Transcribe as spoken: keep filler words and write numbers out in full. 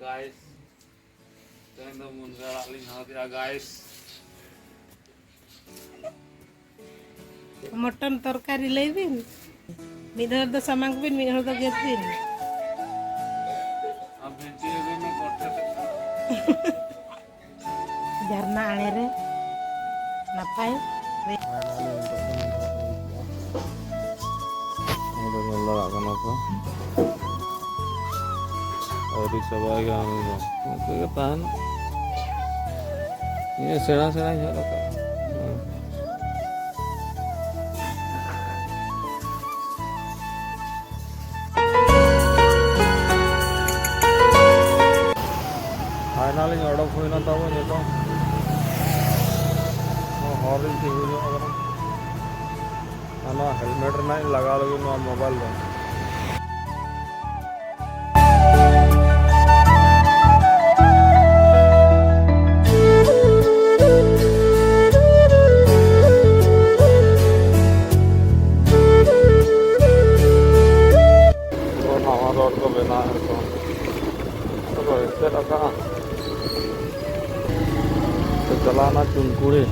Guys, ᱛᱮᱦᱮᱧ ᱫᱚ ᱢᱩᱱᱜᱟᱹ ᱟᱲᱟᱜ ᱞᱤᱧ ᱦᱟᱣᱫᱮᱜᱼᱟ, guys. ᱢᱚᱴᱚᱱ ᱛᱚᱨᱠᱟᱨᱤ ᱞᱟᱹᱭ ᱵᱤᱱ᱾ ᱢᱤᱫ ᱦᱚᱲ ᱫᱚ ᱥᱟᱢᱟᱝ ᱵᱤᱱ, ᱢᱤᱫ ᱦᱚᱲ ᱫᱚ ᱜᱮᱫ ᱵᱤᱱ᱾ ᱟᱢ ᱵᱷᱮᱱᱴᱤ ᱟᱹᱜᱩᱭ ᱢᱮ, ᱜᱚᱴ ᱠᱟᱛᱮ᱾ ᱡᱷᱟᱨᱱᱟ ᱟᱲᱮ ᱨᱮ ᱱᱟᱯᱟᱭ ᱨᱮ᱾ ᱚᱸᱰᱮ ᱧᱮᱞ ᱫᱟᱲᱮᱭᱟᱜ ᱠᱟᱱᱟ ᱯᱮ᱾ ᱟᱹᱣᱨᱤ ᱪᱟᱵᱟᱭ ᱜᱮᱭᱟ ᱩᱱᱤ ᱫᱚ᱾ ᱤᱱᱠᱟᱹ ᱜᱮ ᱛᱟᱦᱮᱱᱟ᱾ ᱱᱤᱭᱟᱹ ᱥᱮᱬᱟ ᱥᱮᱬᱟ ᱧᱚᱜ ᱟᱠᱟᱫ᱾ ᱦᱮᱸ᱾ ᱯᱷᱟᱭᱱᱟᱞᱤ ᱚᱰᱚᱠ ᱦᱩᱭᱱᱟ ᱛᱟᱵᱚ ᱱᱤᱛᱚᱜ᱾ ᱦᱚᱨ ᱨᱤᱧ ᱛᱤᱸᱜᱩ ᱧᱚᱜ ᱟᱠᱟᱱᱟ᱾ ᱟᱨ ᱱᱚᱣᱟ ᱦᱮᱞᱢᱮᱴ ᱨᱮᱱᱟᱜ ᱤᱧ ᱞᱟᱜᱟᱣ ᱞᱟᱹᱜᱤᱫ ᱱᱚᱣᱟ ᱢᱳᱵᱟᱭᱤᱞ ᱫᱚ᱾ ᱱᱟᱣᱟ ᱨᱳᱰ ᱠᱚ ᱵᱮᱱᱟᱣ ᱮᱫ ᱠᱚ᱾ ᱟᱫᱚ ᱮᱥᱮᱫ ᱟᱠᱟᱜᱼᱟ᱾ ᱛᱚ, ᱪᱟᱞᱟᱣᱱᱟ ᱪᱩᱱᱠᱩᱲᱤ᱾